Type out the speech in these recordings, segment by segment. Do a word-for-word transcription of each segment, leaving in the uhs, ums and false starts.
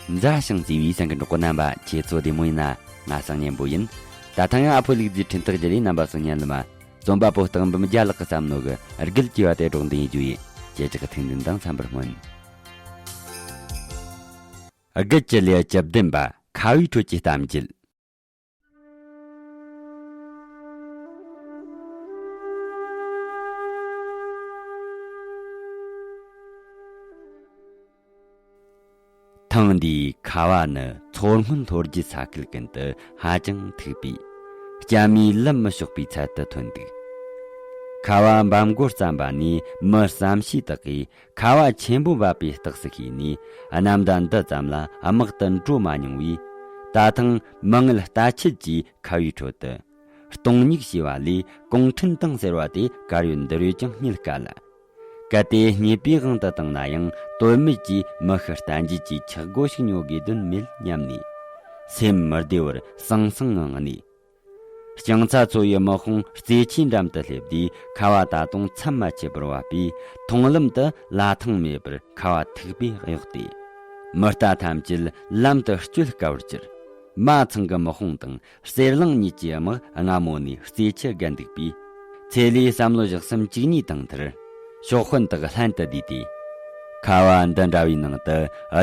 མཛའ་ཞིང་བརྩེ་བའི་སེམས་ཀྱི་འགྲོགས་པོ་རྣམ་པ། ཁྱེད་ཚོ་བདེ་མོ་ཡིན་ན། ང་སང་ཉན་པོ་ཡིན། ད་ཐེངས་ཡང་ཨ་ཕོ་ལུག་རྫིའི་འཕྲིན་སྟེགས་བརྒྱུད་ལས་རྣམ་པ་ཚོ་ཉན་ལ་མ། རྩོམ་པ་པོ་སྟག་འབུམ་རྒྱལ་ལགས་ཀྱིས་བརྩམས་ནོ་གི་དགུ་ལྕི་བ་དེ་སྒྲོག་འདོན་ཡེད་རྒྱུ་ཡིན། ཁྱེད་ཅག་གི་ཐུགས་འདུན་དང་འཚམ་པར་སྨོན། དགུ་ལྕི་ལེའུ་བཅུ་བདུན་པ། ཁ་བའི་ཁྲོད་ཀྱི་གཏམ་རྒྱུད། ཐེངས་འདིའི་ཁ་བ་ནི་མཚོ་སྔོན་ལྷོ་རྒྱུད་ས་ཁུལ་ཀུན་ཏུ་ཧ་ཅང་མཐུག་པས། སྐྱ་མིའི་ལམ་མི་ཕྱོགས་པའི་ཚད་དུ་ཐོན་འདུག། ཁ་བ་འབབ་མགོ་བརྩམས་པ་ནས་མི་བསམ་ཤེས་དག་གིས་ཁ་བ་ཆེན་པོ་འབབ་པའི་རྟགས་སུ་ཤེས་ནས། གནམ་ཟླ་འདི་ཙམ་ལ་དམག་ཏུ་འགྲོ་མ་མྱོང་བས། ད་ཐེངས་མི་ངན་རྟ་ཁྱུ་གྱིས་ཁ་བའི་ཁྲོད་དུ་སྟོང་ཉིག་བྱས་པ་ལས་གུང་ཁྲན་ཏང་ཟེར་བ་དེ་གར་ཡོད་འདིར་ཡོད་ཀྱང་རྙེད་དཀའ་ལ། གལ་ཏེ་རྙེད་པའི་དབང་དུ་བཏང་ན་ཡང་། དོན་མེད་ཀྱི་མི་ཤི་རྟ་འགྱེལ་གྱི་ཆག་སྒོ་ཞིག་ཉོ་དགོས་དོན་མེད་སྙམ་ནས། སེམས་མི་བདེ་བར་ཟང་ཟིང་ངང་ནས། ལྕང་ཚ་མཚོ་ཡི་དམག་དཔུང་རྩེ་ཆེའི་འགྲམ་དུ་སླེབས་དུས། ཁ་བ་ད་དུང་མཚམས་མ་ཆད་པར་བབས་པས། མཐོང་ལམ་དུ་ལ་ཐང་མེད་པར་ཁ་བ་ཐུག་པས་གཡོགས་ཏེ། མི་རྟ་ཐམས་ཅད་ལམ་དུ་སྐྱོད་དཀའ་བར་གྱུར། མ་ཚང་གི་དམག་དཔུང་དང་། གསེར་གླིང་གཉིས་ཀྱི་དམག་སྔ་མོ་ནས་རྩེ་ཆུ་བརྒལ་འདུག་པས། ཚེ་ལོས་བསམ་བློ་བཞག་སེམས་གཅིག་གཉིས་བཏང་མཐར། ཕྱོགས་དཔོན་དག་ལྷན་དུ་བསྡུས་ཏེ། ཁ་བ་འདི་འདྲ་བའི་ནང་དུ་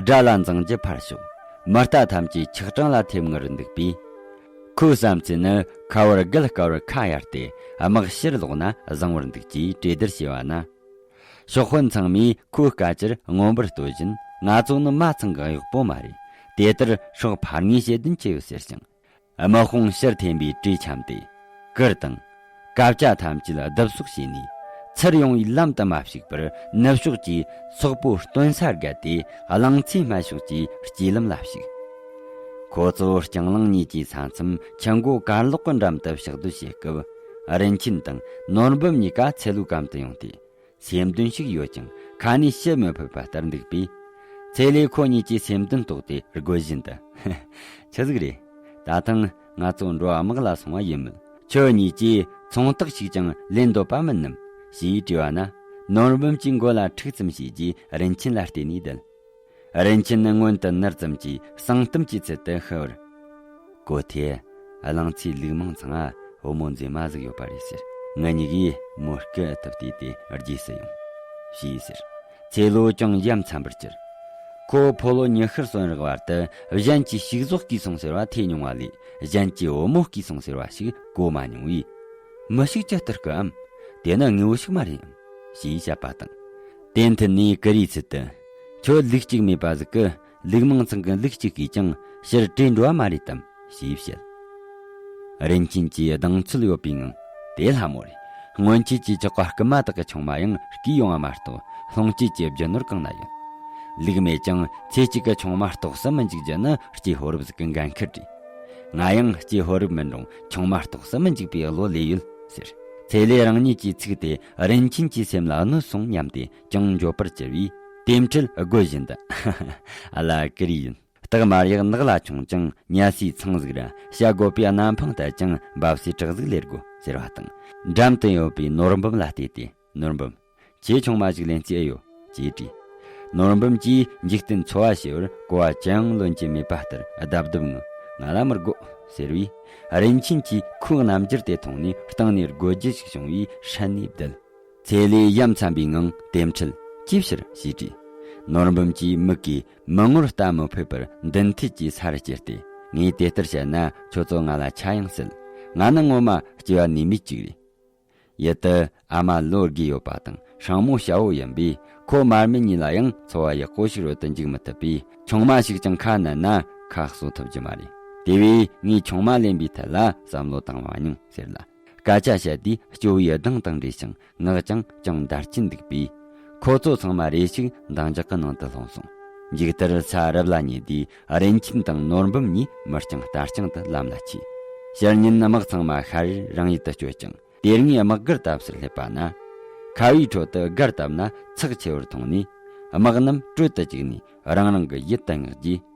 དགྲ་ལ་འཛིང་རྒྱུ་ཕར་ཞོག། མི་རྟ་ཐམས་ཅད་ཆག་གྲང་ལ་ཐེབས་ངེས་རུ་འདུག་པས། ཁོའི་བསམ་ཚུལ་ནི། ཁ་བར་བརྒལ་དཀའ་བར་ཁ་གཡར་ཏེ། དམག་ཕྱིར་ལོག་ན་བཟང་བར་འདུག་ཅེས་གྲོས་བསྡུར་བྱས་པ་ན། ཕྱོགས་དཔོན་ཚང་མས་ཁོའི་སྐད་ཆར་མངོན་པར་ལྟོས་བཞིན། ང་ཚོ་ནི་མ་ཚང་གི་གཡོག་པོ་མ་རེད། དེ་ལྟར་སྲོག་ཕར་ངེས་བྱེད་དོན་ཅི་ཡོད་ཟེར་ཞིང་། དམག་དཔུང་ཕྱིར་འཐེན་པའི་གྲོས་འཆམ་སྟེ། གུར་དང་། སྐབས་ཆ་ཐམས་ཅད་བསྡུ་གསོག་བྱས་ནས། ཚུར་ཡོང་བའི་ལམ་དུ་མ་ཞུགས་པར། ནུབ་ཕྱོགས་ཀྱི་སོག་པོའི་སྟོན་ས་བརྒལ་ཏེ། གླང་ཚའི་སྨད་ཕྱོགས་ཀྱི་སྐྱེ་ལམ་ལ་ཞུགས། ཁོ་ཚོ་རྐྱང་གླིང་གཉིས་ཀྱི་ས་མཚམས་ཆུ་མགོ་དཀར་ལོག་གི་འགྲམ་དུ་ཕྱག་སྡོད་བྱེད་སྐབས། རིན་ཆེན་དང་ནོར་འབུམ་གཉིས་ཀ་ཚེ་ལོའི་གམ་དུ་ཡོང་སྟེ། སེམས་འདུན་ཞིག་ཡོད་ཀྱང་ཁ་ནས་བཤད་མི་ཕོད་པ་ལྟར་འདུག་པས། ཚེ་ལོས་ཁོ་གཉིས་ཀྱི་སེམས་འདུན་རྟོགས་ཏེ་དགོད་བཞིན་དུ། ཆི་ཟིག་རེད། ད་ཐེངས་ང་ཚོ་འགྲོ་བ་དམག་ལ་སོང་བ་ཡིན་མོད། ཁྱོད་གཉིས་ཀྱིས་ཚོང་རྟགས་ཤིག་ཀྱང་ལེན་འདོད་པ་མིན་ནམ་ཞེས་དྲིས་པ་ན། ནོར་འབུམ་གྱིས་མགོ་ལ་འཁྲུག་ཙམ་བྱས་རྗེས་རིན་ཆེན་ལ་བལྟས་ནས་བསྡད། རིན་ཆེན་ནི་སྔོན་དུ་ནུར་ཙམ་གྱིས་གསང་གཏམ་གྱི་ཚུལ་དུ་ཤི་བར། གོ་ཐེ། གླང་ཚའི་ལུག་མང་ཚང་ང་བུ་མོ་མཛེས་མ་ཟིག་ཡོད་པ་རེད་ཟེར། ང་གཉིས་ཀྱིས་མོའི་སྐུ་ཨུ་ཐུག་བལྟས་ཏེ་རྗེས་སུ་ཡོང་། ཞེས་ཟེར། ཚེ་ལོ་ཅུང་ཡ་མཚན་པར་གྱུར། ཁོ་ཕོ་ལོ་ཉི་ཤུར་སོན་རག་བར་དུ་གཞན་གྱི་ཕྱུགས་ཟོག་བརྐུས་སོང་ཟེར་བ་ཐོས་མྱོང་བ་ལས། གཞན་གྱི་བུ་མོ་བརྐུས་སོང་ཟེར་བ་ཞིག་གོ་མ་མྱོང་བས། མི་ཕྱུགས་ཇི་ལྟར་བརྐུའམ། དེ་ནི་དངོས་པོ་ཞིག་མ་རེད་ཨང་། ཞེས་བཤད་པ་དང་། དེ་མཐུན་ནས་ཀུ་རེའི་ཚུལ་དུ། ཁྱོད་ལུག་གཅིག་མེད་པ་ཟིག་གི། ལུག་མང་ཚང་གི་ལུག་གཅིག་གིས་ཀྱང་ཕྱིར་བྲོས་འགྲོ་བ་མ་རེད་དམ། ཞེས་བཤད། རིན་ཆེན་གྱིས་གདེང་ཚོད་ཡོད་པའི་ངང་། དེ་སླ་མོ་རེད། སྔོན་ཆད་ཀྱི་ཇག་པ་རྐུན་མ་དག་གི་ཆུང་མ་ཡང་བརྐུས་ཡོང་བ་མ་གཏོགས། ལྷུང་བྱེད་ཀྱི་རྒྱུ་ནོར་གང་ན་ཡོད། ལུག་མེད་ཀྱང་ཚེ་གཅིག་གི་ཆུང་མ་ལྟོགས་སུ་མི་འཇུག་རྒྱུ་ནི་སྐྱེས་ཕོ་རབ་ཟིག་གི་འགན་ཁུར་རེད། ང་ཡང་སྐྱེས་ཕོ་རབ་མིན་རུང་ཆུང་མ་ལྟོགས་སུ་མི་འཇུག་པའི་བློ་ལས་ཡོད་ཟེར། ཚེ་ལོས་རང་ཉིད་ཀྱི་ཚིག་དེ་རིན་ཆེན་གྱི་སེམས་ལ་གནོད་སོང་སྙམ་སྟེ་ཅུང་འགྱོད་པར་གྱུར་བས། དེ་འཕྲལ་དགོད་བཞིན་དུ། ཨ་ལ་ཀུ་རེ་ཡིན། སྟག་དམར་ཡག་ནགས་ལ་མཆོང་ཅིང་། ཉལ་སའི་ཚང་ཟིག་ར་བཤད་དགོས་པའི་གནམ་འཕང་བསྟད་ཅིང་། འབབ་སའི་བྲག་ཟིག་ལེར་དགོས་ཟེར་བ་དང་། འགྲམ་དུ་ཡོད་པའི་ནོར་འབུམ་ལ་བལྟས་ཏེ། ནོར་འབུམ། ཁྱེད་ཆུང་མ་ཞིག་ལེན་རྩིས་ཨེ་ཡོད། ཅེས་དྲིས། ནོར་འབུམ་གྱིས་འཇིག་རྟེན་འཚོ་བ་བྱེད་པར་གོ་བ་ཅི་ཡང་ལོན་གྱི་མེད་པ་ལྟར་རྡབ་རྡབ་ངང་། ང་ལ་མི་དགོས་ཟེར་བས། རིན་ཆེན་གྱིས་ཁོའི་རྣམ་འགྱུར་དེ་མཐོང་ནས་སྟེང་ནས་དགོད་རྒྱུ་ཞིག་བྱུང་བས་ཧྲན་ནས་བསྡད། ཚེ་ལོས་ཡ་མཚན་པའི་ངང་དེ་འཕྲལ་ཅིའི་ཕྱིར་ཞེས་དྲིས། ནོར་འབུམ་གྱིས་མིག་གིས་མི་ངོར་ལྟ་མི་ཕོད་པར་མདུན་མཐུད་ཀྱིས་ས་རུ་བསྐྱུར་ཏེ། ངས་དེ་ལྟར་བཤད་ན་ཁྱོད་ཚོ་ང་ལ་ཆ་ཡང་སྲིད། ང་ནི་ངོ་མ་སྐྱེ་བ་ནུས་མེད་ཅིག་རེད། ཡུལ་དུ་ཨ་མ་ལོ་དགུ་ཡོད་པ་དང་སྲིང་མོ་སྐྱ་བོ་ཡིན་པས། ཁོ་མར་མེ་གཉིས་ལ་ཡང་འཚོ་བ་ཡག་པོ་ཞིག་རོལ་དུ་འཇུག་མི་ཐུབ་པས། ཆུང་མ་ཞིག་ཀྱང་ཁ་མནན་ན་ཁ་གསོ་ཐུབ་རྒྱུ་མ་རེད། དེ་བས་ངས་ཆུང་མ་ལེན་པའི་ཐད་ལ་བསམ་བློ་བཏང་མ་མྱོང་ཟེར་ལ། སྐད་ཆ་བཤད་དུས་སྐྱོ་བའི་གདངས་དང་འདྲེས་ཤིང་ངག་ཀྱང་ཅུང་འདར་གྱིན་འདུག་པས། ཁོ་ཚོ་ཚང་མ་རེ་ཞིག་འདང་རྒྱག་གི་ནང་དུ་ལྷུང་སོང་། མཇུག་མཐར་ས་རབ་ལ་ཉེ་དུས་རིན་ཆེན་དང་ནོར་འབུམ་གཉིས་མི་རྐྱང་རྟ་རྐྱང་དུ་ལམ་ལ་ཆས། ཕྱི་ཉིན་དམག་ཚང་མ་ཤར་རང་ཡུལ་དུ་བསྐྱོད་ཅིང་། དེ་སྔའི་དམག་སྒར་བཏབ་སར་སླེབས་པ་ན། ཁ་བའི་ཁྲོད་དུ་སྒར་བཏབ་ན་ཚེགས་ཆེ་བར་མཐོང་ནས། དམག་རྣམས་སྤྲོད་དུ་བཅུག་ནས་རང་རང་གི་ཡུལ་དུ་མངགས་རྗེས།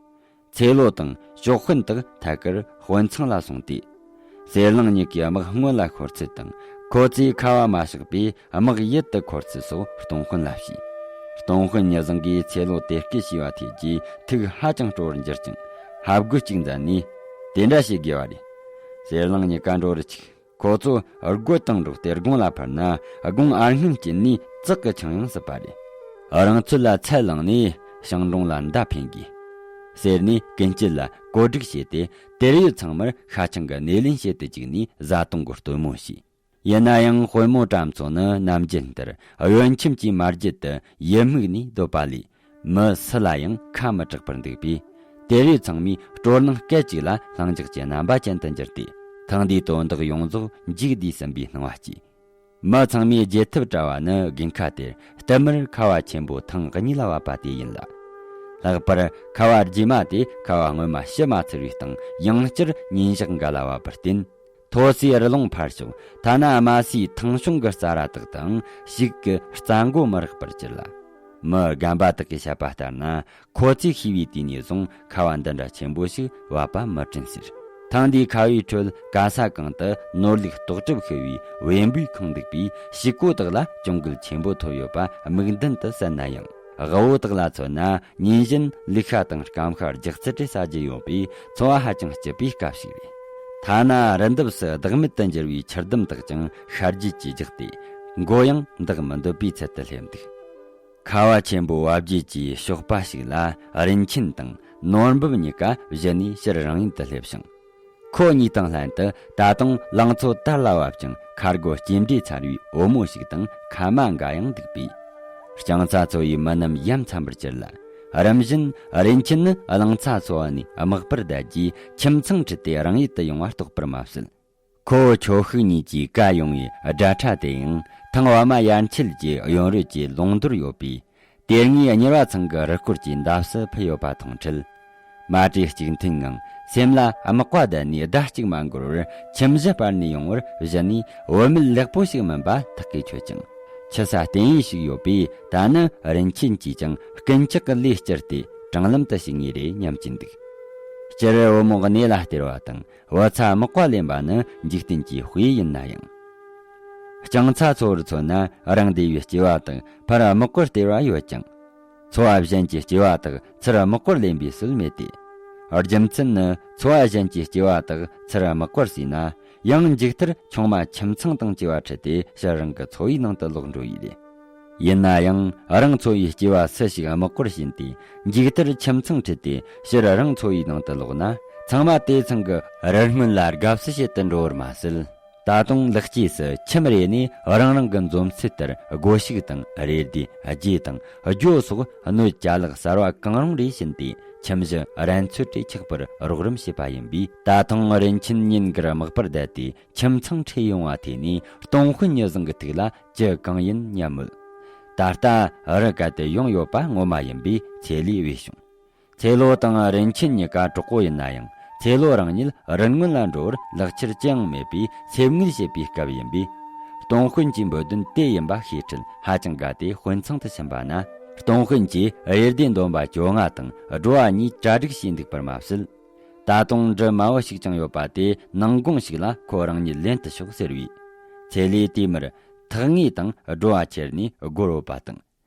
ཚེ་ལོ་དང་ཕྱོགས་དཔོན་དག་ཐད་ཀར་དཔོན་ཚང་ལ་སོང་སྟེ། གསེར་གླིང་གཉིས་ཀྱི་དམག་སྔོན་ལ་ཤོར་ཚུལ་དང་། ཁོ་ཚོས་ཁ་བ་མ་བཞག་པས་དམག་ཡུལ་དུ་འཁོར་ཚུལ་སོགས་སྟོང་དཔོན་ལ་ཞུས། སྟོང་དཔོན་ཉི་བཟང་གིས་ཚེ་ལོ་དེ་སྐད་ཤེས་པ་ཐོས་རྗེས་ཐུགས་ཧ་ཅང་སྤྲོ་བར་འགྱུར་ཅིང་། ཧབ་དགོད་ཅིག་མཛད་ནས། དེ་འདྲ་བྱེད་དགོས་པ་རེད། གསེར་གླིང་གཉིས་ཀ་འགྲོ་རུ་ཆུག་ཁོ་ཚོ་རྒོད་དང་འགྲོགས་ཏེ་དགུང་ལ་ཕར་ན་དགུང་ཨར་སྔོན་སྐྱིད་ནས་ཙག་གི་ཆང་ཡང་སྲིད་པ་རེད། རང་ཚོད་ལ་ཚད་བླངས་ནས་ཞིང་གྲོང་ལ་མདའ་འཕེན་དགོས། ཟེར་ནས་ཀུན་སྤྱོད་ལ་བཀོད་སྒྲིག་བྱས་ཏེ། དེར་ཡོད་ཚང་མར་ཤ་ཆང་གི་སྣེ་ལེན་བྱེད་དུ་བཅུག་ནས་བཟའ་བཏུང་གི་སྟོན་མོ་བྱས། ཡིན་ན་ཡང་དཔོན་མོ་བྲམ་ཚོ་ནི་ནམ་རྒྱུན་ལྟར་གཡོན་ཁྱིམ་གྱི་མ་རྒྱུད་དུ་ཡིད་མུག་ནས་སྡོད་པ་ལས། མི་སུ་ལ་ཡང་ཁ་མི་གྲག་པར་འདུག་པས། དེར་ཡོད་ཚང་མས་སྤྲོ་སྣང་སྐད་ཅིག་ལ་ལྷིང་འཇགས་ཀྱི་རྣམ་པ་ཅན་དུ་འགྱུར་ཏེ། ཐེངས་འདིའི་དོན་དག་ཡོངས་རྫོགས་མཇུག་བསྡུས་ཟིན་པའི་སྣང་བ་སྐྱེས། མི་ཚང་མས་བརྗེད་ཐབས་བྲལ་བ་ནི་དགུན་ཁ་དེར་བསྟུད་མར་ཁ་བ་ཆེན་པོ་ཐེངས་གཉིས་ལ་བབས་པ་དེ་ཡིན་ལ། ལྷག་པར་ཁ་བ་རྗེས་མ་དེ་ཁ་བ་སྔོན་མ་ཕྱི་མ་ཚར་བའི་སྟེང་ཡང་བསྐྱར་ཉིན་ཞག་འགའ་ལ་བབས་པར་བརྟེན། མཐོ་སའི་རི་ལུང་ཕར་ཕྱོགས་ཐ་ན་དམའ་སའི་ཐང་གཤོང་གི་རྩྭ་ར་དག་དང་ཞིག་གི་རྩྭ་མགོ་མི་རག་པར་གྱུར་ལ། མི་རྒན་པ་དག་གིས་བཤད་པ་ལྟར་ན། ཁོ་ཚོས་ཤེས་པའི་དུས་ནས་བཟུང་ཁ་བ་འདི་འདྲ་ཆེན་པོ་ཞིག་བབས་པ་མི་དྲན་ཟེར། ཐེངས་འདིའི་ཁ་བའི་ཁྲོད་ག་ས་གང་དུ་ནོར་ལུག་ལྟོགས་གྲབས་ཤི་བའི་བེམ་པོའི་ཁང་འདུག་པས། ཕྱུག་པོ་དག་ལ་གྱོང་གུད་ཆེན་པོ་ཐོབ་ཡོད་པ་མིག་མདུན་དུ་གསལ་ན་ཡང་། དབུལ་བོ་དག་ལ་མཚོན་ན། ཉིན་བཞིན་ལུག་ཤ་དང་སྐམ་ཤ་རྒྱག་རྩིས་བྲལ་ཟ་རྒྱུ་ཡོད་པས། འཚོ་བ་ཧ་ཅང་སྐྱིད་པའི་སྐབས་ཤིག་རེད། ཐ་ན་རི་འདབས་སུ་བདག་མེད་དུ་འགྱུར་བའི་ཆུ་ལྡུམ་དག་ཀྱང་ཤར་རྒྱུད་ཀྱིས་རྒྱགས་ཏེ། མགོ་ཡང་འདེགས་མི་འདོད་པའི་ཚུལ་དུ་སླེབས་འདུག་ཁ་བ་ཆེན་པོ་བབས་རྗེས་ཀྱི་ཞོགས་པ་ཞིག་ལ། རིན་ཆེན་དང་ནོར་འབུམ་གཉིས་ཀ་གཞི་ནས་ཕྱིར་རང་ཡུལ་དུ་སླེབས་ཤིང་། ཁོ་གཉིས་དང་ལྷན་དུ་ད་དུང་ལང་ཚོ་དར་ལ་བབས་ཀྱང་ཁ་སྒོ་སྐྱེལ་འདྲེས་ཚར་བའི་བུ་མོ་ཞིག་དང་ཁལ་མ་འགའ་ཡང་འདུག་པས། རྐྱང་ཚ་ཚོ་ཡི་མི་རྣམས་ཡ་མཚན་པར་གྱུར་ལ། རིམ་བཞིན་རིན་ཆེན་ནི་གླང་ཚ་ཚོ་བ་ནས་དམག་པར་བསྡད་རྗེས་ཁྱིམ་ཚང་ཁྲིད་དེ་རང་ཡུལ་དུ་ཡོང་བ་རྟོགས་པར་མ་ཟད། ཁོ་ཆོ་ཤུག་གཉིས་ཀྱིས་བཀལ་ཡོང་བའི་དགྲ་ཁྲ་དེ་ཡང་ཐང་བ་མ་ཡར་འཁྱིལ་གྱི་གཡོན་རོལ་གྱི་ལུང་མདོར་ཡོད་པས། དེ་སྔའི་གཉེར་བ་ཚང་གི་རུ་སྐོར་གྱི་འདབས་སུ་ཕུད་ཡོད་པ་མཐོང་འཕྲལ། མ་གྲོས་གཅིག་མཐུན་ངང་སེམས་ལ་དམག་པ་བསྡད་ནས་ཟླ་གཅིག་མ་འགོར་བར་ཁྱིམ་གཞི་སྤར་ནས་ཡོང་བར་གཞི་ནས་བུད་མེད་ལེགས་པོ་ཞིག་མིན་པ་ཐག་གིས་ཆོད་ཅིང་། ཆུ་ས་བརྟེན་ཡས་ཤིག་ཡོད་པས། ད་ནི་རིན་ཆེན་གྱིས་ཀྱང་རྐུན་ཇག་གི་ལས་བསྐྱུར་ཏེ་དྲང་ལམ་དུ་ཞུགས་ངེས་རེད་སྙམ་གྱིན་འདུག་སྤྱིར་བུ་མོ་གནས་ལ་སྟེར་བ་དང་བུ་ཚ་དམག་པ་ལེན་པ་ནི་འཇིག་རྟེན་གྱི་དཔེ་ཡིན་ན་ཡང་། རྐྱང་ཚ་ཚོ་བར་མཚོན་ན། རང་སྡེ་བའི་སྐྱེས་པ་དག་ཕར་དམག་གུར་སྟེར་བ་ཡོད་ཀྱང་། ཚོ་བ་གཞན་གྱི་སྐྱེས་པ་དག་ཚུར་དམག་གུར་ལེན་པའི་སྲོལ་མེད་དེ། རྒྱུ་མཚན་ནི། ཚོ་བ་གཞན་གྱི་སྐྱེས་པ་དག་ཚུར་དམག་གུར་བསུས་ན། ཡང་མཇུག་མཐར་ཆུང་མ་ཁྱིམ་ཚང་དང་བཅས་པ་ཁྲིད་དེ་ཕྱིར་རང་གི་ཚོ་བའི་ནང་དུ་ལོག་འགྲོ་ཡི་རེད། ཡིན་ན་ཡང་རང་ཚོ་བའི་སྐྱེས་པ་སུ་ཞིག་དམག་གུར་ཕྱིན་ཏེ་མཇུག་མཐར་ཁྱིམ་ཚང་ཁྲིད་དེ་ཕྱིར་རང་ཚོ་བའི་ནང་དུ་ལོག་ན། ཚང་མ་དེ་ཚང་གི་རུ་སྔོན་ལ་དགའ་བསུ་བྱེད་དུ་འགྲོ་བར་མ་ཟད། ད་དུང་ལེགས་སྐྱེས་སུ་ཁྱིམ་རེ་ནས་རང་རང་གི་འཛོམས་ཚུལ་ལྟར་སྒོ་ཕྱུགས་དང་རེ་ལྡེ། རྗེས་དང་སྒྱོ་སོགས་སྣོད་ཅ་ལག་གསར་བ་གང་རུང་རེ་བྱིན་ཏེ་ཁྱིམ་གཞི་རན་ཚོད་རེ་ཆགས་པར་རོགས་རམ་བྱེད་པ་ཡིན་པས། ད་ཐེངས་རིན་ཆེན་ཉིན་དཀར་དམག་པར་བསྡད་དེ་ཁྱིམ་ཚང་ཁྲིད་ཡོང་བ་དེ་ནས་སྟོང་དཔོན་ཉི་བཟང་གི་ཐུགས་ལ་ཅི་གང་ཡིན་སྙམ་མོད། ད་ལྟ་རི་བརྒལ་ཏེ་ཡོང་ཡོད་པ་ངོ་མ་ཡིན་པས་ཚེ་ལས་འོས་བྱུང་། ཚེ་ལོ་དང་རིན་ཆེན་གཉིས་ཀ་གྲོགས་པོ་ཡིན་ན་ཡང་། ཚེ་ལོ་རང་ཉིད་རི་སྔོན་ལ་འགྲོ་བར་ལག་ཁྱེར་ཅི་ཡང་མེད་པས་སེམས་ངལ་བྱེད་པའི་སྐབས་ཡིན་པས། སྟོང་དཔོན་གྱི་འབོད་དོན་དེ་ཡིན་པ་ཤེས་འཕྲལ་ཧ་ཅང་དགའ་སྟེ་དཔོན་ཚང་དུ་ཕྱིན་པ་ན། སྟོང་དཔོན་གྱིས་རེ་ལྡེ་འདོན་པ་བཅོ་ལྔ་དང་སྒྲོ་བ་གཉིས་གྲ་སྒྲིག་བྱས་འདུག་པར་མ་ཟད། ད་དུང་འབྲུ་དམའ་བོ་ཞིག་ཀྱང་ཡོད་པ་དེ་ནངས་གུང་ཞིག་ལ་ཁོ་རང་ཉིད་ལེན་དུ་ཤོག་ཟེར་བས། ཚེ་ལོས་དེ་མུར་ཐག་ངེས་དང་སྒྲོ་བ་ཁྱེར་ནས་སྒོར་བུད་པ་དང་།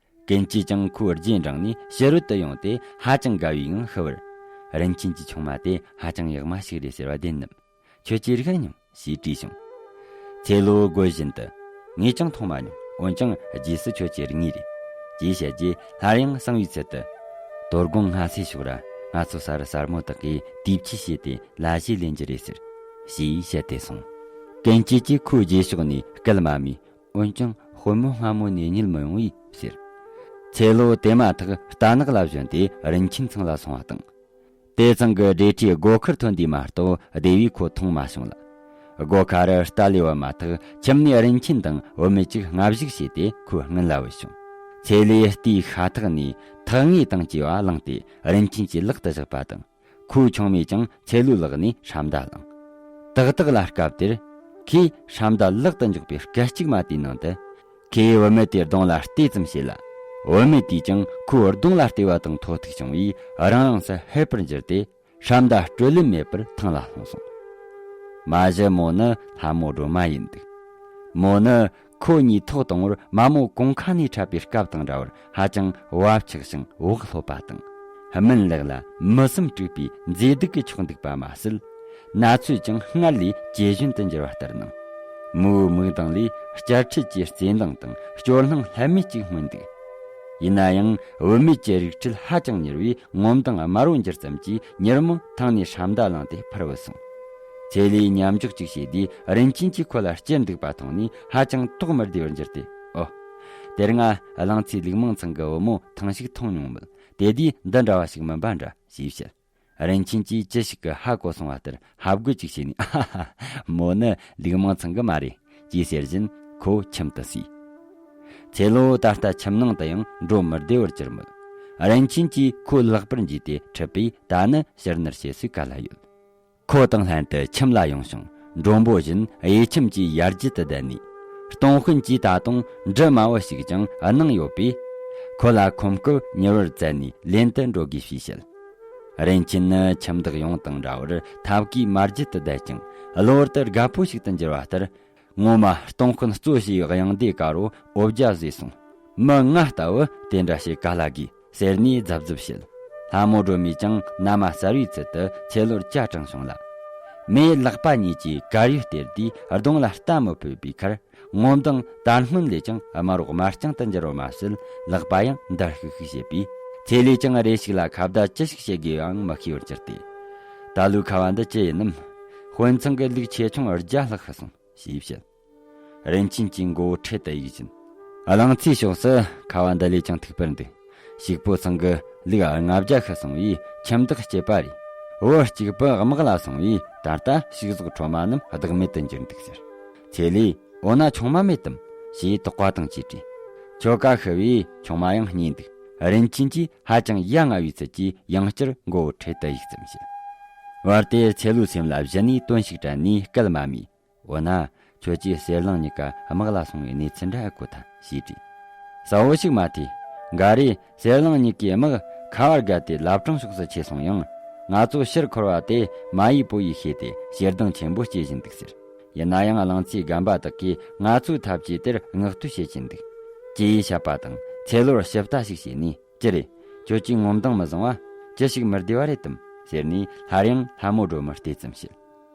ཀུན་སྐྱིད་ཀྱང་ཁོའི་རྗེས་འབྲངས་ནས་ཕྱི་རོལ་དུ་ཡོང་སྟེ་ཧ་ཅང་དགའ་བའི་ངང་ཤི་བར། རིན་ཆེན་གྱི་ཆུང་མ་དེ་ཧ་ཅང་ཡག་མ་ཞིག་རེད་ཟེར་བ་བདེན་ནམ། ཁྱོད་ཀྱིས་རིག་མྱོང་ཞེས་དྲིས་བྱུང་། ཚེ་ལོ་དགོད་བཞིན་དུ། ངས་ཀྱང་མཐོང་མ་མྱོང་། འོན་ཀྱང་རྗེས་སུ་ཁྱོད་ཀྱིས་རིག་ངེས་རེད། ཅེས་བཤད་རྗེས་སླར་ཡང་གསང་བའི་ཚུལ་དུ། དོ་དགོང་སྔ་སེ་ཕྱོགས་ར་ང་ཚོ་ས་རུ་སར་མོ་དག་གིས་དུས་ཆད་བྱས་ཏེ་ལ་གཞས་ལེན་རྒྱུ་རེད་ཟེར། ཞེས་བཤད་དེ་སོང་། ཀུན་སྐྱིད་ཀྱིས་ཁོའི་རྗེས་ཕྱོགས་ནས་སྐད་མ་སྨྲས། འོན་ཀྱང་དཔོན་མོ་སྔ་མོ་ནས་གཉིད་མི་ཡོང་བས་ཟེར། ཚེ་ལོ་དེ་མ་ཐག་རྟ་ནག་ལ་བཞོན་ཏེ་རིན་ཆེན་ཚང་ལ་སོང་བ་དང་། དེ་ཚང་གི་སྦྲེལ་ཁྲིའི་སྒོ་ཁར་ཐོན་དུས་མ་གཏོགས་སྡེ་བས་ཁོ་མཐོང་མ་བྱུང་ལ། སྒོ་ཁ་རུ་རྟ་ལས་བུད་མ་ཐག་ཁྱིམ་ནས་རིན་ཆེན་དང་བུད་མེད་ཅིག་སྔ་གཞུག་བྱས་ཏེ་ཁོའི་སྔུན་ལ་བུད་བྱུང་། ཚེ་ལོས་རྟའི་ཤ་ཐག་ནས་ཐག་ངེས་དང་བཅས་པ་བླངས་ཏེ་རིན་ཆེན་གྱི་ལག་ཏུ་བཞག་པ་དང་། ཁོའི་ཆུང་མས་ཀྱང་ཚེ་ལོའི་ལག་ནས་ཧྲམ་མདའ་བླངས། ཏག་ཏག་ལ་སྐབས་དེར། ཁོས་ཧྲམ་མདའ་ལག་ཏུ་འཇོག་པའི་སྐད་ཅིག་མ་དེའི་ནང་དུ། ཁོས་བུད་མེད་དེའི་གདོང་ལ་བལྟས་ཙམ་བྱས་ལ། བུད་མེད་དེས་ཀྱང་ཁོའི་གདོང་ལ་བལྟས་པ་དང་ཐོགས་ཐུག་བྱུང་བས་རང་རང་སར་ཧད་པར་འགྱུར་ཏེ། ཧྲམ་མདའ་སྤྲོད་ལེན་མེད་པར་ཐང་ལ་ལྷུང་སོང་། མ་གཞི་མོ་ནི་ལྷ་མོ་སྒྲོལ་མ་ཡིན་འདུག་མོ་ནི་ ཁོ་གཉིས་ཐོག་དང་པོར་མ་མོ་གོང་ཁ་ནས་འཁྲབ་པའི་སྐབས་དང་འདྲ་བར་ཧ་ཅང་བབ་ཆགས་ཤིང་བག་ལྷོད་པ་དང་། སྨིན་ལེགས་ལ་མི་སེམས་དཀྲུགས་པའི་མཛེས་སྡུག་གི་ཆོག་འདུག་པ་མ་ཟད། ན་ཚོད་ཀྱང་སྔར་ལས་ཇེ་ཞན་དུ་འགྱུར་བ་ལྟར་སྣང་། མོའི་མིག་མདངས་ལས་བསྐྱར་ཁྲིད་ཀྱི་རྩེ་མདངས་དང་སྐྱོ་སྣང་ལྷད་མེད་ཅིག་མངོན་འདུག་ཡིན་ན་ཡང་བུད་མེད་ཀྱི་རིགས་འཕྲུལ་ཧ་ཅང་མྱུར་བས་ངོ་མདངས་དམར་བོ་འགྱུར་ཙམ་གྱིས་མྱུར་མོ་ཐང་ནས་ཧྲམ་མདའ་ལངས་ཏེ་འཕུར་བུད་སོང་། ཚེ་ལོས་མཉམ་འཇོག་ཅིག་བྱས་དུས་རིན་ཆེན་གྱིས་ཁོ་ལ་ཅེར་འདུག་པ་མཐོང་ནས་ཧ་ཅང་དོགས་མི་བདེ་བར་གྱུར་ཏེ། ཨོ། དེ་སྔ་གླང་ཚའི་ལུག་མང་ཚང་གི་བུ་མོ་ཐེངས་ཤིག་མཐོང་མྱོང་མོད། དེ་དུས་འདི་འདྲ་བ་ཞིག་མིན་པ་འདྲ་ཞེས་བཤད། རིན་ཆེན་གྱིས་ཅི་ཞིག་གི་ཧ་གོ་སོང་བ་ལྟར་ཧ་གོ་ཅིག་བྱས་ནས། ཨ་ཧ་ཧ། མོ་ནི་ལུག་མང་ཚང་གི་མ་རེད། ཅེས་ཟེར་བཞིན་ཁོ་ཁྱིམ་དུ་བསུས། ཚེ་ལོ་ད་ལྟ་ཁྱིམ་ནང་དུ་ཡང་འགྲོ་མི་བདེ་བར་གྱུར་མོད། རིན་ཆེན་གྱིས་ཁོ་ལག་པར་འཇུས་ཏེ་ཁྲིད་པས་ད་ནི་ཕྱིར་ནུར་བྱེད་སའི་ག་ལ་ཡོད། ཁོ་དང་ལྷན་དུ་ཁྱིམ་ལ་ཡོང་ཞིང་མགྲོན་པོ་བཞིན་གཡས་ཁྱིམ་གྱི་ཡར་རྒྱུད་དུ་བསྡད་ནས། སྟོང་དཔོན་གྱིས་ད་དུང་འབྲུ་དམའ་བོ་ཞིག་ཀྱང་གནང་ཡོད་པས། ཁོ་ལ་ཁོམ་སྐབས་ཉེ་བར་བཙལ་ནས་ལེན་དུ་འགྲོ་དགོས་ཞེས་བཤད། རིན་ཆེན་ནི་ཁྱིམ་བདག་ཡོངས་དང་འདྲ་བར་ཐབས་ཀྱིས་མ་བརྗེད་དུ་བསྡད་ཅིང་གློ་བུར་དུ་དགའ་པོ་ཞིག་ཏུ་འགྱུར་བ་ལྟར། ངོ་མ་སྟོང་དཔོན་གཙོ་བྱས་གཡང་སྡེ་དཀར་བོ་འོ་བརྒྱ་བཟོས་སོང་། མི་ང་ལྟ་བུ་དེ་འདྲ་ཞིག་ག་ལ་དགོས་ཟེར་ནས་རྫབ་རྫབ་བཤད། ལྷ་མོ་སྒྲོལ་མས་ཀྱང་མནའ་མ་གསར་བའི་ཚུལ་དུ་ཚེ་ལོར་ཅ་དྲངས་བྱུང་ལ། མོས་ལག་པ་གཉིས་ཀྱིས་དཀར་ཡོལ་སྟེར་དུས་གདོང་ལ་རྟ་མི་ཕོད་པའི་ཁར། ངོ་མདངས་དར་སྔོན་ལས་ཀྱང་དམར་རོག་དམར་རྐྱང་དུ་འགྱུར་བ་མ་ཟད། ལག་པ་ཡང་འདར་ཤིག་ཤིག་བྱེད་པས། ཚེ་ལོས་ཀྱང་རེ་ཞིག་ལ་ཁ་བརྡ་ཅི་ཞིག་བྱེད་དགོས་པའང་མི་ཤེས་པར་གྱུར་ཏེ། ད་ལོའི་ཁ་བ་འདི་ཅི་ཡིན་ནམ། དཔོན་ཚང་གི་ལུག་ཆེ་ཆུང་བརྒྱ་ལྷག་ཤི་སོང་། ཞེས་བཤད། རིན་ཆེན་གྱིས་མགོ་བོ་ཁྲིད་དུ་གཡུགས་བཞིན། གླང་ཚའི་ཕྱོགས་སུ་ཁ་བ་འདི་ལས་ཀྱང་ཐུག་པར་འདུག་ཕྱུག་པོ་ཚང་གི་ལུག་ལྔ་བརྒྱ་ཤི་སོང་བས་ཁྱིམ་བདག་སྐྱིད་པ་རེད། བུ་གཅིག་པུ་དམག་ལ་སོང་བས་ད་ལྟ་ཕྱུགས་ཟོག་ཁྲོ་མ་རྣམས་བདག་མེད་དུ་གྱུར་འདུག་ཟེར། ཚེ་ལོས། འོ་ན་ཆུང་མ་མེད་དམ། ཞེས་དོགས་པ་དང་བཅས་དྲིས། ཁྱོ་ག་ཤི་བས་ཆུང་མ་ཡང་རྙེད་འདུག་རིན་ཆེན་གྱིས་ཧ་ཅང་ཡ་ང་བའི་ཚུལ་གྱིས་ཡང་བསྐྱར་མགོ་བོ་ཁྲིད་དུ་གཡུགས་ཙམ་བྱས། བར་དེར་ཚེ་ལོའི་སེམས་ལ་གཞི་ནས་དོན་ཞིག་དྲན་ནས་སྐད་མ་སྨྲས། འོ་ན། ཁྱོད་ཀྱིས་གསེར་གླིང་གཉིས་ཀ་དམག་ལ་སོང་བའི་གནས་ཚུལ་འདྲ་ཨེ་གོ་ཐལ་ཞེས་དྲིས། གསལ་བོ་ཞིག་མ་ཐོས། འགའ་རེས་གསེར་གླིང་གཉིས་ཀའི་དམག་ཁ་བར་བརྒལ་ཏེ་ལབ་ཀྲང་ཕྱོགས་སུ་ཆས་སོང་ཡང་། ང་ཚོ་ཕྱིར་འཁོར་བ་དེ་མ་ཡི་པོ་ཡིས་ཤེས་ཏེ་ཞེ་སྡང་ཆེན་པོ་སྐྱེ་བཞིན་འདུག་ཟེར། ཡིན་ན་ཡང་གླང་ཚའི་རྒན་པ་དག་གིས་ང་ཚོའི་ཐབས་ཇུས་དེར་བསྔགས་བསྟོད་བྱེད་ཀྱིན་འདུག་ཅེས་བཤད་པ་དང་ཚེ་ལོར་ཞིབ་ལྟ་ཞིག་བྱས་ནས། ཅི་རེད། ཁྱོད་ཀྱིས་ངོ་མདངས་མི་བཟང་བ། ཅི་ཞིག་མི་བདེ་བ་རེད་དམ། ཟེར་ནས་སླར་ཡང་ལྷ་མོ་སྒྲོལ་མར་བལྟས་ཙམ་བྱས།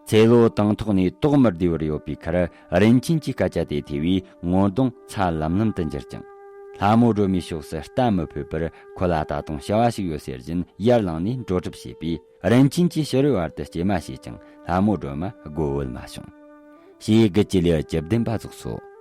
ཚེ་ལོ་དང་ཐོག་ནས་དོགས་མི་བདེ་བར་ཡོད་པའི་ཁར་རིན་ཆེན་གྱི་སྐད་ཆ་དེ་ཐོས་པས་ངོ་གདོང་ཚ་ལམ་ལམ་དུ་འགྱུར་ཅིང་། ལྷ་མོ་སྒྲོལ་མའི་ཕྱོགས་སུ་ལྟ་མི་ཕོད་པར་ཁོ་ལ་ད་དུང་བྱ་བ་ཞིག་ཡོད་ཟེར་བཞིན་ཡར་ལངས་ནས་འགྲོ་གྲབས་བྱས་པས། རིན་ཆེན་གྱིས་ཕྱི་རོལ་བར་དུ་སྐྱེལ་མ་བྱས་ཀྱང་ལྷ་མོ་སྒྲོལ་མ་སྒོ་བོད་མ་བྱུང་། ཞེས་དགུ་བཅུ་ལེའུ་བཅུ་བདུན་པ་རྫོགས་སོ།